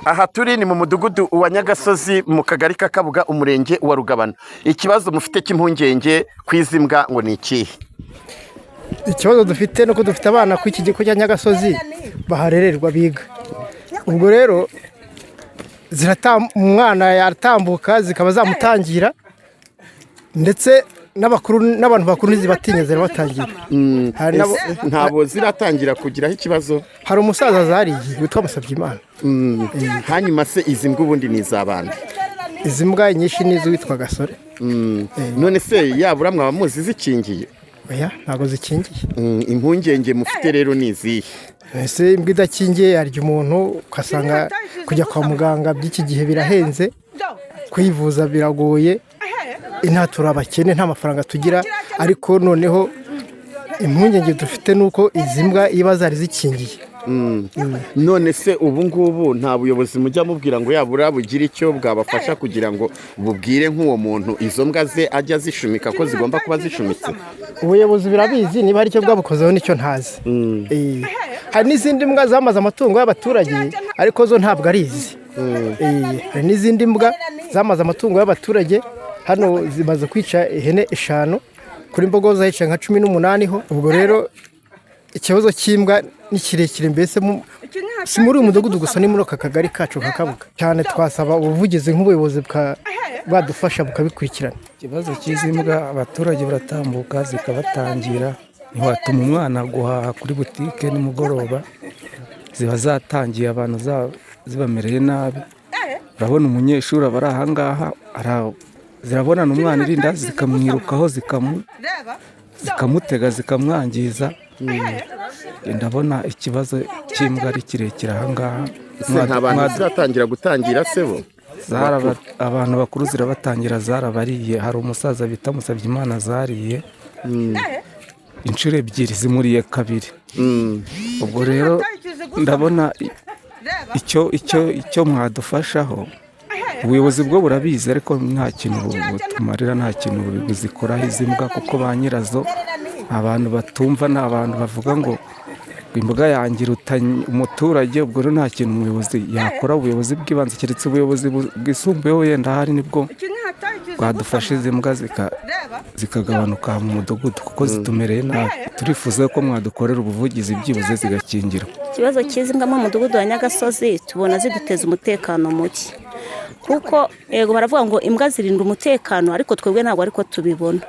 Aha turi ni mu mudugudu wa Nyagasozi, mu kagari ka Kabuga, umurenge wa Rugabano. Ikibazo mufite cy'impungenge ku izi mbwa ngo ni ikihe? Ikibazo dufite ni uko dufite abana ku iki kigo cya Nyagasozi baharererwa, biga. Ubwo rero umwana yatambuka zikaba zamutangira, ndetse n'abakuru n'abantu bakuru ntizibatinya, zirabatangira. Hari Ese ntabwo ziratangira kugiraho ikibazo? Hari umusaza zariye witwa Musabyimana. Hanyuma se izi mbwa ubundi ni iz'abandi? Izi mbwa nyinshi ni iz'uwitwa Gasore. None se yabura mwaba muzi zikingiye? Oya, ntabwo zikingiye. Impungenge mufite rero ni izihe? Ese imbwa idakingiye yarya umuntu, ugasanga kujya kwa muganga by'iki gihe birahenze, kwivuza biragoye. Inaha turi abakene, nta mafaranga tugira. Ariko noneho impungenge dufite ni uko izi mbwa iba zari zikingiye. None se ubu ngubu nta buyobozi mujya mubwira ngo yabura bugire icyo bwabafasha, kugira ngo bubwire nk'uwo muntu izo mbwa ze ajya azishumika, ko zigomba kuba zishumitse? Ubuyobozi birabizi, niba hari icyo bwabukozeho nicyo ntazi. Hari n'izindi mbwa zamaze amatungo y'abaturage, ariko zo ntabwo ari izi. Hari n'izindi mbwa zamaze amatungo y'abaturage hano, zimaze kwica ihene eshanu, kuri mbogo zahica nka 18 ho. Ubwo rero ikibazo cy'imbwa ni kirekire, mbese si muri uyu mudugudu gusa, ni muri aka kagari kacu ka Kabuga cyane. Twasaba ubuvugizi nk'ubuyobozi bwadufasha bukabikurikirana. Ikibazo cy'izi mbwa, abaturage baratambuka zikabatangira. Ntiwatuma umwana guhaha kuri butike nimugoroba, ziba zatangiye abantu, zibamereye nabi. Urabona umunyeshuri aba ari ahangaha, zirabonana umwana irindazi zikamwirukaho, zikamutega, zikamwangiza. Ndabona ikibazo cy'imbwa ari kirekire ahangaha. Ese nta bantu ziratangira gutangira se bo? Abantu bakuru zirabatangira, zarabariye. Hari umusaza bita Musabyimana zariye inshuro ebyiri, zimuriye kabiri. Ubwo rero ndabona icyo mwadufashaho, ubuyobozi bwo burabizi, ariko nta kintu butumarira, nta kintu buzikoraho izi mbwa, kuko ba nyirazo abantu batumva, ni abantu bavuga ngo imbwa yanjye iruta umuturage. Ubwo rero nta kintu umuyobozi yakora, ubuyobozi bw'ibanze, keretse ubuyobozi bwisumbuyeho yenda ahari nibwo bwadufasha izi mbwa zikagabanuka mu mudugudu, kuko zitumereye nabi. Turifuza ko mwadukorera ubuvugizi, byibuze zigakingirwa. Ikibazo cy'izi mbwa mu mudugudu wa Nyagasozi, tubona ziduteza umutekano muke, kuko yego baravuga ngo imbwa zirinda umutekano, ariko twebwe ntabwo ariko tubibona,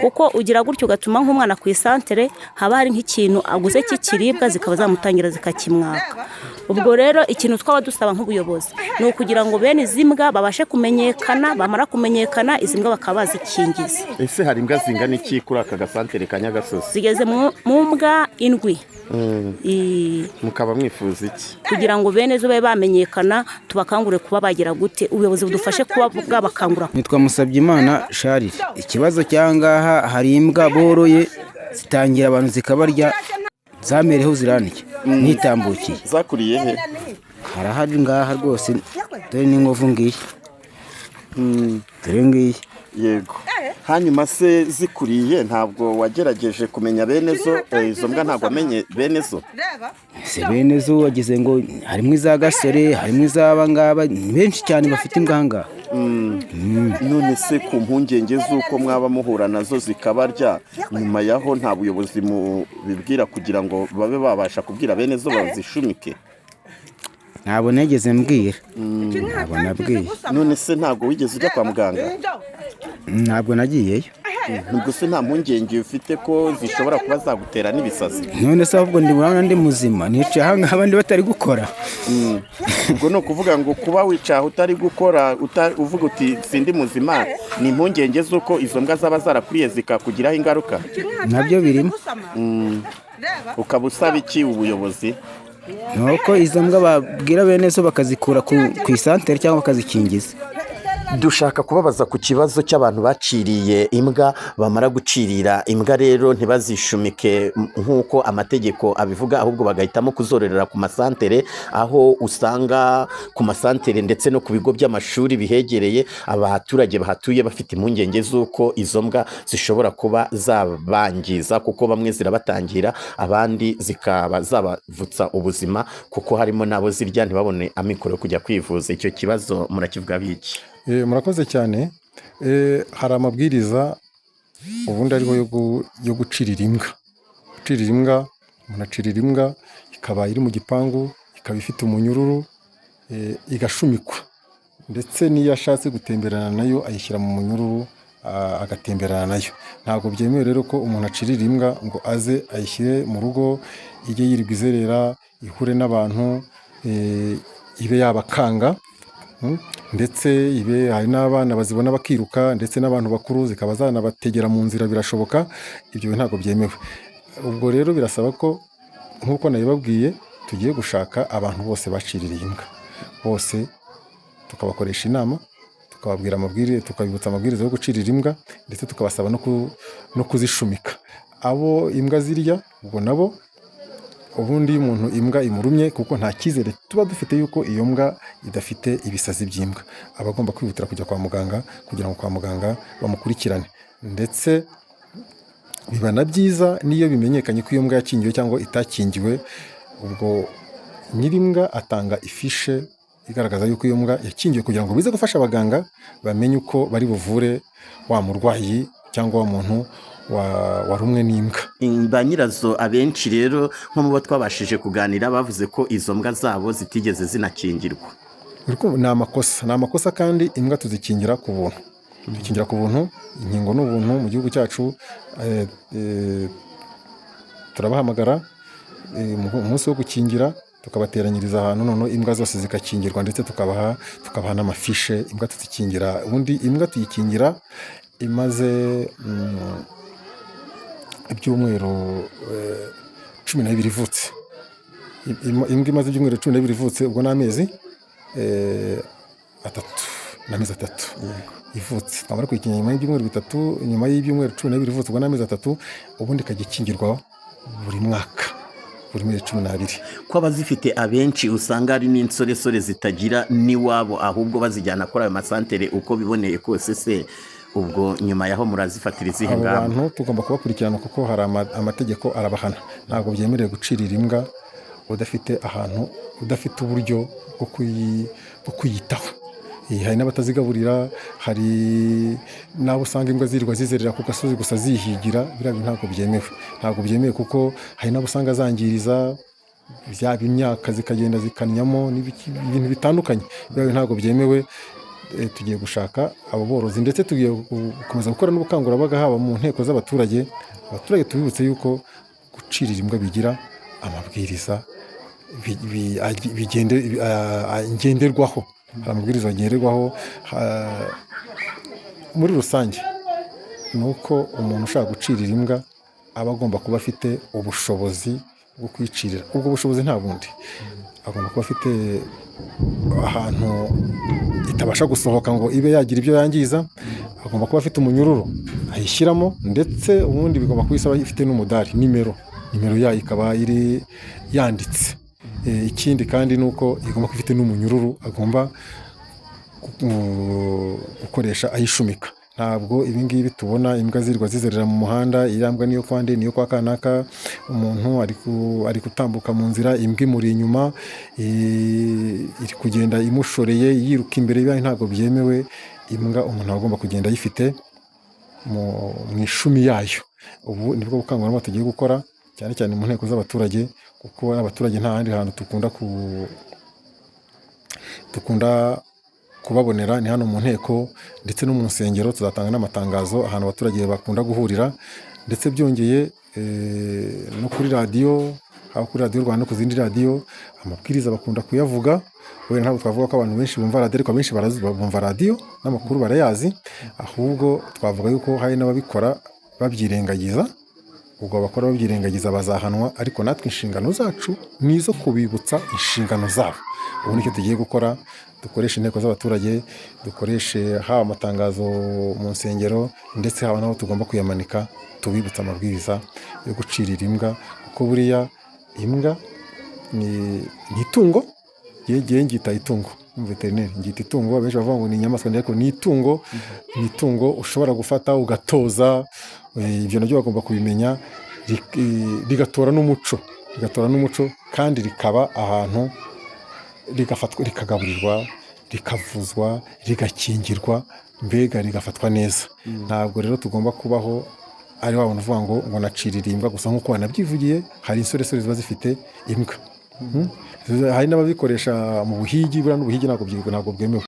kuko ugira gutyo ugatuma nk'umwana ku isantere, haba hari nk'ikintu aguze cy'ikiribwa, zikaba zamutangira zikakimwaka. Ubwo rero ikintu twaba dusaba nk'ubuyobozi ni ukugira ngo bene izi mbwa babashe kumenyekana, bamara kumenyekana izi mbwa bakaba bazikingiza. Ese hari imbwa zingana iki kuri aka gasantere ka Nyagasozi? Zigeze mu mbwa indwi. Mukaba mwifuza iki? Kugira ngo bene zo babe bamenyekana, tubakangure kuba bagira gute, ubuyobozi budufashe kuba bwabakangura. Nitwa Musabyimana Sharire. Ikibazo cy'ahangaha, hari imbwa boroye zitangira abantu zikabarya, zamereho zirandya nitambukiye. Zakuriye he? Harahari ngaha rwose, dore n'inkovu ngiyi, dore ngiyi. Yego. Hanyuma se zikuriye ntabwo wagerageje kumenya bene zo? Izo mbwa ntabwo wamenye bene zo? Se bene zo wagize ngo harimo iza Gasore, harimo iz'aba ngaba, ni benshi cyane bafite imbwa ahangaha. None se ku mpungenge z'uko mwaba muhura nazo zikabarya, nyuma yaho nta buyobozi mubibwira kugira ngo babe babasha kubwira bene zo bazishumike? Ntabwo nigeze mbwira, ntabwo nabwiye. None se ntabwo wigeze ujya kwa muganga? Ntabwo nagiyeyo. Ubwo se nta mpungenge ufite ko zishobora kuba zagutera n'ibisazi? None se ahubwo ndi murabona ndi muzima, nicaye ahangaha abandi batari gukora. Ubwo ni ukuvuga ngo kuba wicaye aho utari gukora, uvuga uti sindi muzima, ni impungenge z'uko izo mbwa zaba zarakuriye zikakugiraho ingaruka? Nabyo birimo. Ukaba usaba iki ubuyobozi? Ni uko izo mbwa babwira bene zo bakazikura ku isantere cyangwa bakazikingiza. Dushaka kubabaza ku kibazo cy'abantu baciriye imbwa, bamara gucirira imbwa rero ntibazishumike nk'uko amategeko abivuga, ahubwo bagahitamo kuzororera ku masantere, aho usanga ku masantere ndetse no ku bigo by'amashuri bihegereye abaturage bahatuye bafite impungenge z'uko izo mbwa zishobora kuba zabangiza, kuko bamwe zirabatangira abandi zikaba zabavutsa ubuzima, kuko harimo n'abo zirya ntibabone amikoro yo kujya kwivuza. Icyo kibazo murakivuga biki? Murakoze cyane. Hari amabwiriza ubundi ariho yo gucirira imbwa. Gucirira imbwa, umuntu acirira imbwa ikaba iri mu gipangu, ikaba ifite umunyururu, igashumikwa, ndetse n'iyo ashatse gutemberana nayo ayishyira mu munyururu, agatemberana nayo. Ntabwo byemewe rero ko umuntu acirira imbwa ngo aze ayishyire mu rugo, ijye yirirwa izerera, ihure n'abantu, ibe yabakanga, ndetse ibe hari n'abana bazibona bakiruka, ndetse n'abantu bakuru zikaba zanabategera mu nzira, birashoboka. Ibyo ntabwo byemewe. Ubwo rero birasaba ko, nk'uko nabibabwiye, tugiye gushaka abantu bose baciririye imbwa bose, tukabakoresha inama, tukababwira amabwiriza, tukabibutsa amabwiriza yo gucirira imbwa, ndetse tukabasaba no kuzishumika. Abo imbwa zirya ubwo nabo, ubundi iyo umuntu imbwa imurumye, kuko nta cyizere tuba dufite yuko iyo mbwa idafite ibisazi by'imbwa, aba agomba kwihutira kujya kwa muganga kugira ngo kwa muganga bamukurikirane. Ndetse biba na byiza n'iyo bimenyekanye ko iyo mbwa yakingiwe cyangwa itakingiwe, ubwo nyir'imbwa atanga ifishe igaragaza yuko iyo mbwa yakingiwe, kugira ngo bize gufasha abaganga bamenye uko bari buvure wa murwayi cyangwa wa muntu warumwe n'imbwa. Ba nyirazo abenshi rero nko mu bo twabashije kuganira bavuze ko izo mbwa zabo zitigeze zinakingirwa. Ni amakosa, ni amakosa, kandi imbwa tuzikingira ku buntu. Dukingira ku buntu, inkingo ni ubuntu mu gihugu cyacu. Turabahamagara umunsi wo gukingira, tukabateranyiriza ahantu, noneho imbwa zose zigakingirwa, ndetse tukabaha n'amafishe. Imbwa tuzikingira, ubundi imbwa tuyikingira imaze ibyumweru 12 ivutse. Imbwa imaze ibyumweru 12 ivutse, ubwo ni amezi 3 n'amezi 3 ivutse. Twamara kuyikingira nyuma y'ibyumweru 3, nyuma y'ibyumweru 12 ivutse, ubwo ni amezi 3, ubundi ikajya ikingirwa buri mwaka, buri mezi 12. Ko abazifite abenshi usanga ari n'insoresore zitagira n'iwabo, ahubwo bazijyana kuri ayo masantere uko biboneye kose, se ubwo nyuma yaho murazifatira izihe Abo ngamba? bantu tugomba kubakurikirana, kuko hari amategeko arabahana. Ntabwo byemerewe gucirira imbwa udafite ahantu, udafite uburyo bwo kuyitaho. Hari n'abatazigaburira, hari n'abo usanga imbwa zirirwa zizerera ku gasozi gusa zihigira. Biriya bintu ntabwo byemewe, ntabwo byemewe, kuko hari n'abo usanga zangiriza byaba imyaka zikagenda zikanyamo ibintu bitandukanye. Biriya bintu ntabwo byemewe. Tugiye gushaka abo borozi, ndetse tugiye gukomeza gukora n'ubukangurambaga haba mu nteko z'abaturage. Abaturage tubibutse yuko gucirira imbwa bigira amabwiriza ngenderwaho. Hari amabwiriza ngenderwaho muri rusange, ni uko umuntu ushaka gucirira imbwa aba agomba kuba afite ubushobozi bwo kwicirira. Ubwo bushobozi nta bundi, agomba kuba afite ahantu itabasha gusohoka ngo ibe yagira ibyo yangiza, agomba kuba afite umunyururu ayishyiramo, ndetse ubundi bigomba kuba isaba ifite n'umudari, nimero yayo ikaba iri yanditse. Ikindi kandi ni uko igomba kuba ifite n'umunyururu agomba gukoresha ayishumika. Ntabwo ibi ngibi tubona imbwa zirirwa zizerera mu muhanda, iriya mbwa niyo kwa nde, niyo kwa kanaka, umuntu ari gutambuka mu nzira, imbwa imuri inyuma, iri kugenda imushoreye yiruka imbere, bibaye ntabwo byemewe. Imbwa umuntu aba agomba kugenda ayifite mu ishumi yayo. Ubu nibwo bukangurambaga tugiye gukora, cyane cyane mu nteko z'abaturage, kuko abaturage nta handi hantu dukunda kubabonera, ni hano mu nteko ndetse no mu nsengero. Tuzatanga n'amatangazo ahantu abaturage bakunda guhurira, ndetse byongeye no kuri radiyo, haba kuri radiyo Rwanda no ku zindi radiyo, amabwiriza bakunda kuyavuga. Wenda ntabwo twavuga ko abantu benshi bumva radiyo, ariko abenshi bumva radiyo n'amakuru barayazi, ahubwo twavuga yuko hari n'ababikora babyirengagiza. Ubwo abakora babyirengagiza bazahanwa, ariko natwe inshingano zacu ni izo kubibutsa inshingano zabo. Ubu nicyo tugiye gukora, dukoreshe inteko z'abaturage, dukoreshe haba amatangazo mu nsengero ndetse haba n'aho tugomba kuyamanika, tubibutsa amabwiriza yo gucirira imbwa, kuko buriya imbwa ni itungo. Ngewe ngita itungo, veterineri ngita itungo. Abenshi bavuga ngo ni inyamaswa, ariko ni itungo, ni itungo ushobora gufata ugatoza. Ibyo nabyo bagomba kubimenya, rigatora n'umuco, rigatora n'umuco, kandi rikaba ahantu rigafatwa, rikagaburirwa, rikavuzwa, rigakingirwa, mbega rigafatwa neza. Ntabwo rero tugomba kubaho ari wa muntu uvuga ngo nacirira imbwa gusa, nk'uko wanabyivugiye. Hari insoresore ziba zifite imbwa. Hari n'ababikoresha mu buhigi, buriya n'ubuhigi ntabwo bwemewe.